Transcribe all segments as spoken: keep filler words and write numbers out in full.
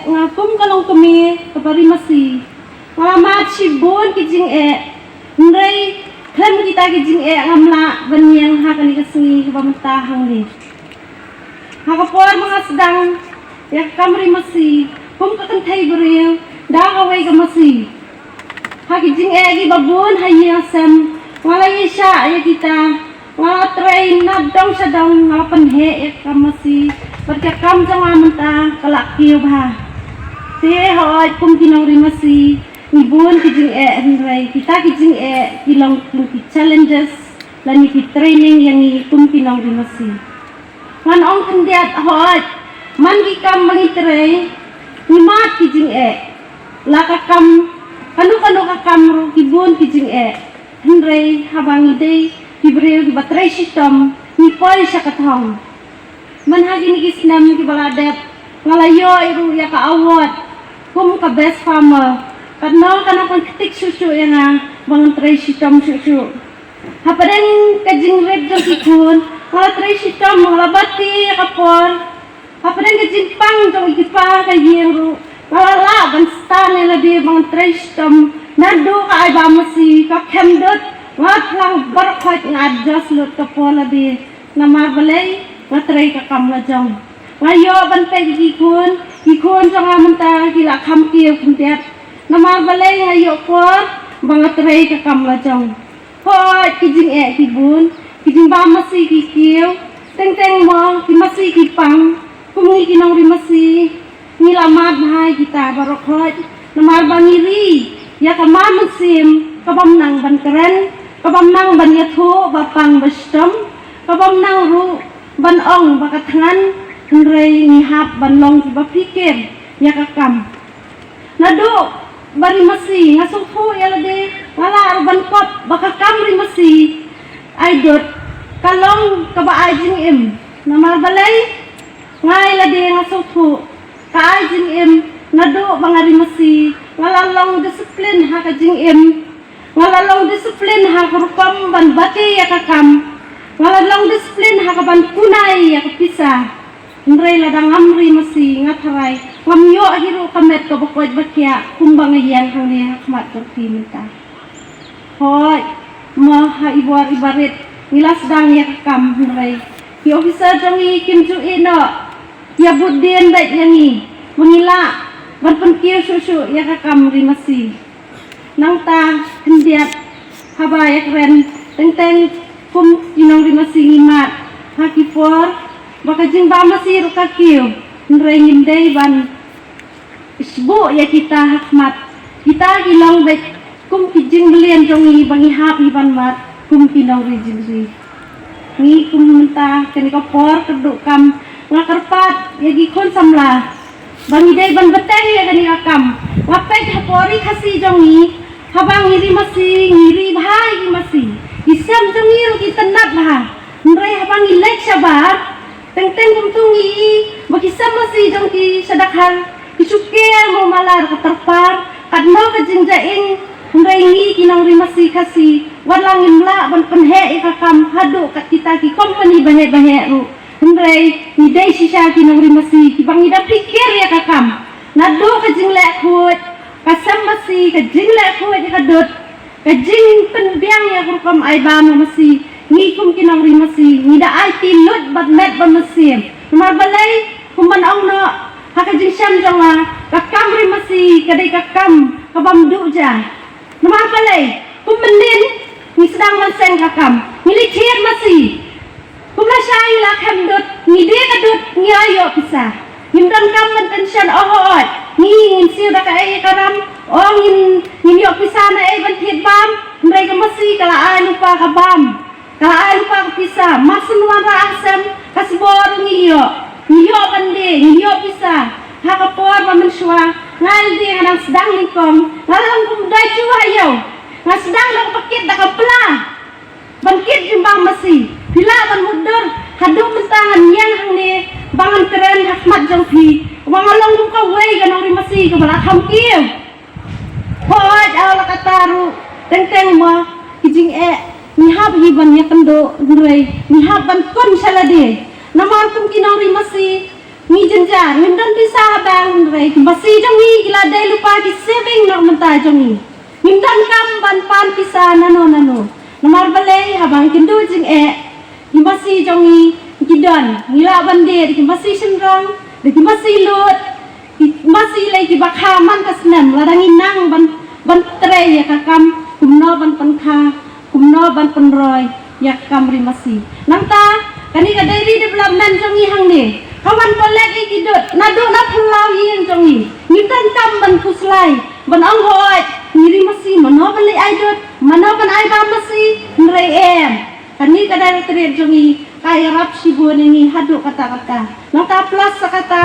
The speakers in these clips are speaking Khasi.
Nga kum ka longkmie kaba ri masi, nga la mad shibun ki jingeh, hynrei khlem kita ki jingeh ngam lah ban ïeng ha kane ka sngi kaba mynta hangne. Ha ka por ba nga sdang ïa ka kam ri masi kum ka kynthei briew da kawei ka masi, ha ki jingeh kiba bun ha ïing ha sem, nga la ïaishah ïa kita. Nga la trei na dong sha dong, nga la pynheh ïa ka kam masi, bad ka kam jong nga mynta ka la kiew bha. Te hooid, kum ki nongri masi ngi bun ki jingeh, hynrei kita ki jingeh ki long kum ki challenges lane ki training ïa ngi kum ki nongri masi. Ngan ong khyndiat, hooid, man ki kam ba ngi trei ngi mad ki jingeh. La ka kam, kano kano ka kam ruh ki bun ki jingeh. Hynrei haba ngi dei ki briew kiba trei shitom, ngi poi sha ka thong. Man ha kine ki snem kiba la dep, nga la ïoh ruh ïa ka award kum ka best farmer. Katno ka nang pynktik shuh shuh ïa nga ba ngan trei shitom shuh shuh. Hapdeng ka jingrit jong ki khun, nga la trei shitom, nga la bati ïa ka por. Hapdeng ka jingpang jong i ki pa ka ïing ruh, nga la lah ban sdang ïa lade ba ngan trei shitom. Naduh ka ai bam masi, ka khem dud, nga phlang baroh khoit, nga adjust lut ka por lade. Namar balei? Nga trei ka kam la jong. Nga ïoh ban peit ïa ki khun, ki khun jong nga mynta ki la kham kiew khyndiat. Namar balei? Nga ïoh por ba nga trei ka kam la jong. Hooid, ki jingeh ki bun, ki jingbam masi ki kiew, teng teng mo ki masi ki pang. Kum ngi ki nongri masi ngi la mad bha ïa kita baroh khoit, namar ba ngi ri ïa ka mar mynsiem ka bym nang ban kren, ka bym nang ban ïathuh ba pang ba shitom, ka bym nang ruh ban ong ba ka thngan, hynrei ngi hap ban long kiba phikir ïa ka kam. Naduh ba ri masi nga sngewthuh ïa lade, nga lah ruh ban kop ba ka kam ri masi ai dud ka long kaba ai jingim. Namar balei? Nga ïa lade nga sngewthuh ka ai jingim. Naduh ba nga ri masi nga la long disiplin ha ka jingim. Nga la long disiplin ha ka rukom ban bati ïa ka kam. Nga la long disiplin ha ka ban kunai ïa ka pisa. Hynrei lada ngam ri masi, nga tharai ngam ïoh hi ruh ka met kaba koit ba khiah kumba nga ïeng hangne ha khmat jong phi mynta. Hooid, mo ha i bor i barit ngi la sdang ïa ka kam, hynrei ki officer jong ngi kim ju ïeh noh ïa bud dien bad ïa ngi ba ngi lah ban pynkiew shuh shuh ïa ka kam ri masi. Nangta khyndiat haba ïakren teng teng kum ki nongri masi ngi mad ha ki por ba ka jingbam masi ruh ka kiew, hynrei ngim dei ban sbuh ïa kita ha khmat. Kita ki long beit kum ki jingmlien jong ngi ba ngi hap hi ban mad kum ki nongri jingri. Ngi kum mynta kane ka por kyrduh kam nga kyrpad ïa ki khun samla ba ngi dei ban bteng ïa kane ka kam. Nga peit ha por ri Khasi jong ngi, haba ngi ri masi ngi ri bha ïa ki masi. Ki sem jong ngi ruh ki tynnat bha. Hynrei haba ngi leit shabar, teng teng kumtu ngi i ba ki sem masi jong ki sha Dkhar ki shu ker mo malar ka tyrpar katno ka jingjahing. Hynrei ngi ki nongri masi Khasi wat la ngim lah ban pynheh ïa ka kam haduh kat kita ki kompani baheh baheh ruh. Hynrei ngi dei shisha ki nongri masi kiba ngi da phikir ïa ka kam. Naduh ka jingleh khuid ka sem masi, ka jingleh khuid ïa ka dud, ka jingpynbiang ïa ka rukom ai bam masi, ngi kum ki nongri masi ngi da aiti lut bad met bad mynsiem. Namar balei? Kum ban ong noh ha ka jingshem jong nga, ka kam ri masi ka dei ka kam ka bym duh ja. Namar balei? Kum mynnin ngi sdang ban seng ka kam, ngi leit thied masi. Kum lashai la khem dud, ngi die ka dud, ngi ïoh pisa. Ngim donkam ban tension, oh hooid, ngi ngin siew da kaei ka ram, oh ngin ngin ïoh pisa na ei ban thied bam. Hynrei ka masi ka la ai lypa ka bam, ka la ai lypa ka pisa. Mar shu wanrah ha sem, ka sbor ngi ïoh, ngi ïoh ban die, ngi ïoh pisa. Ha ka por ba mynshuwa nga ïa die nga dang sdang nyngkong, nga la long kum dai ju ha ïew, nga sdang da ka pakit da ka pla ban kit jingbam masi. Phi lah ban mutdur haduh mynta ngan ïeng hangne ba ngan kren ha khmat jong phi ba nga long kum kawei ka nongri masi kaba la kham kiew. Hooid, aw la katta ruh, teng teng mo ki jingeh ngi hap hi ban ïakynduh, hynrei ngi hap ban kun sha lade. Namar kum ki nongri masi Ngi jynjar, ngim don pisa ha bank, hynrei ki masi jong ngi ki la dei lypa ki saving na ka bynta jong ngi. Ngim donkam ban pan pisa nano nano. Namar balei, haba ngi kynduh jingeh, ki masi jong ngi ki don, ngi lah ban die da ki masi shynrang, da ki masi lud, ki masi lei kiba kha man ka snem, lada ngi nang ban, ban trei ïa ka kam kumno ban pynkha, kumno ban pynroi ïa ka kam ri masi. Nangta kane ka dairy development jong ngi hangne ka wan collect ïa ki dud naduh na phyllaw ïing jong ngi. Ngim donkam ban khuslai ban ong hooid, ngi ri masi, mano ban leit ai dud, mano ban ai bam masi, hynrei em, kane ka directorate jong ngi ka ïarap shibun ïa ngi haduh katta katta. Nangta plus sa kata,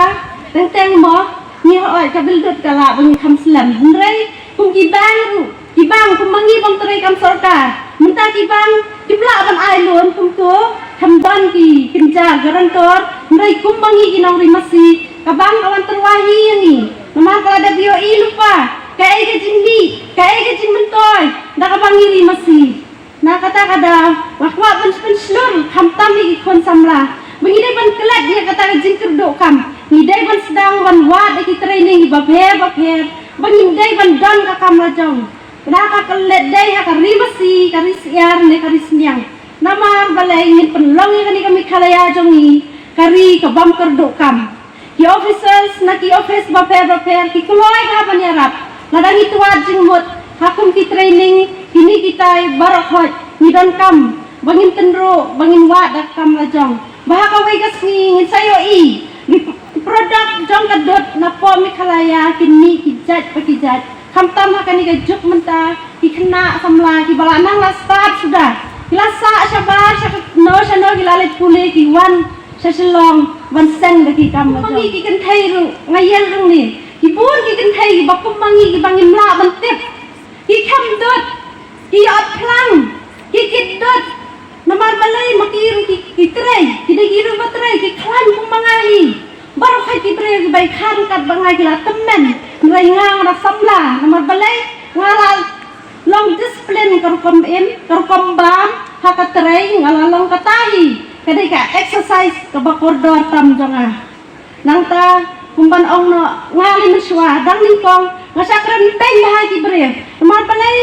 teng teng mo, ngi hooid ka bill dud ka lah ba ngi kham slem, hynrei kum ki bank ruh, ki bank kum ma ngi bym trei kam sorkar, mynta ki bank kim lah ban ai loan kumto, kham don ki kynja guarantor, hynrei kum ma ngi ki nongri masi, ka bank ka wan tyrwa hi ïa ngi. Namar ka la dep ïohi lypa kaei ka jingmih, kaei ka jingmyntoi da kaba ngi ri masi. Na kata ka daw nga kwah ban pynshlur khamtam ïa ki khun samla ba ngi dei ban klet ïa kata ka jingkyrduh kam. Ngi dei ban sdang ban wad ïa ki training bapher bapher ba ngin dei ban don ka kam la jong. Ka da ka klet dei ha ka ri masi, ka ri syiar ne ka ri sniang. Namar balei ngin pynlong ïa kane ka Meghalaya jong ngi ka ri ka bym kyrduh kam. Ki officers na ki office bapher bapher ki kloi bha ban ïarap. Lada ngi twad jingmut ha kum ki training kine kitai baroh khoit, ngi donkam ba ngin tynruh, ba ngin wad da ka kam la jong. Ba ha kawei ka sngi ngin sa ïohi ki product jong ka dud na poh Meghalaya kin mih ki jait pa ki jait. Khamtam ha kane ka juk mynta, ki khynnah samla kiba la nang la stad suda, ki la sah shabar sha kano shano, ki la leit pule, ki wan sha Shillong ban seng da ki kam la jong. Kum ma ngi ki kynthei ruh nga ïeng hangne, ki bun ki kynthei kiba kum ma ngi kiba ngim lah ban tip, ki khem dud, ki ïoh phlang, ki kit dud. Namar balei? Ma ki ruh ki, ki trei, ki dei ki ruh ba trei, ki khlaiñ kum ma nga hi. Baroh khoit ki briew kiba ïa khan kat ba nga ki la tymmen, hynrei nga nga da samla. Namar balei? Nga la long discipline ka rukom im, ka rukom bam ha ka trei, nga la long kata hi. Ka dei ka exercise kaba kordor tam jong nga. Nangta kum ban ong noh, nga lei mynshuwa dang nyngkong nga shah kren beiñ bha ha ki briew. Namar balei?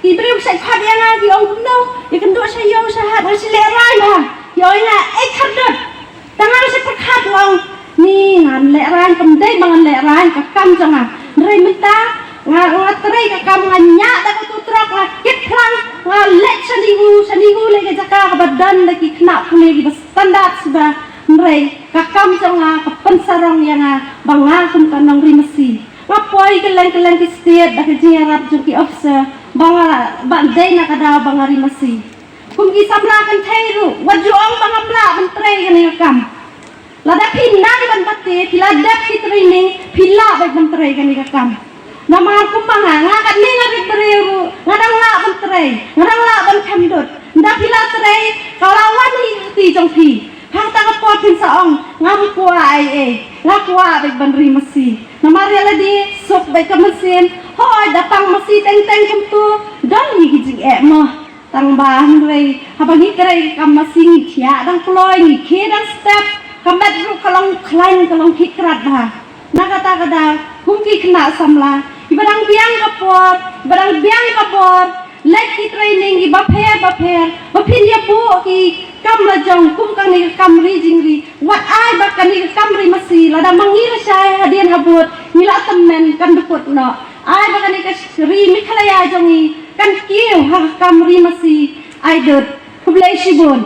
Ki briew ki shait khot ïa nga, ki ong kumno, ïakynduh sha ïew sha hat, nga shu lehraiñ bha. Ki ong ïa nga, ei khardut, tang nga shu pyrkhat, nga ong ni ngan lehraiñ, kam dei ba ngan lehraiñ, ka kam jong nga. Hynrei mynta nga, nga trei ka kam, nga ñiah da ka tu trok, nga kit phlang, nga leit shane u shane u, leit ka jaka kaba don da ki khynnah pule kiba standard suda. Hynrei ka kam jong nga ka pynsarong ïa nga ba nga kum ka nongri masi. Nga poi kylleng kylleng ki state da ka jingïarap jong ki officer ba nga, ba dei na ka daw ba nga ri masi. Kum ki samla kynthei ruh, wat ju ong ba ngam lah ban trei kane ka kam. Lada phi nang ban bate, phi la dep ki training, phi lah beit ban trei kane ka kam. Namar kum ba nga, nga katne nga rit briew ruh, nga dang lah ban trei, nga dang lah ban khem dud. Nda phi la trei, ka la wan hi ha kti jong phi. Hangta ka por phin sa ong, ngam kwah ei ei, nga kwah beit ban ri masi. Namar ïa lade suk beit ka mynsiem, hooid da pang masi teng teng kumtu, don hi ki jingeh mo. Tang ba hynrei haba ngi trei ka kam masi ngi thiah dang kloi, ngi khie dang step, ka met ruh ka long khlaiñ, ka long khih krat bha. Na kata ka daw kum ki khynnah samla kiba dang biang ka por, kiba dang biang ka bor, leit ki training kiba pher ba pher, ba phin ïa buh ki kam la jong kum kane ka kam ri jingri. Wat ai ba kane ka kam ri masi, lada ma ngi lashai hadien habud ngi la tymmen, kan dput noh. Ai ba kane ka ri Meghalaya jong ngi kan kiew ha ka kam ri masi. Ai dud. Khublei shibun.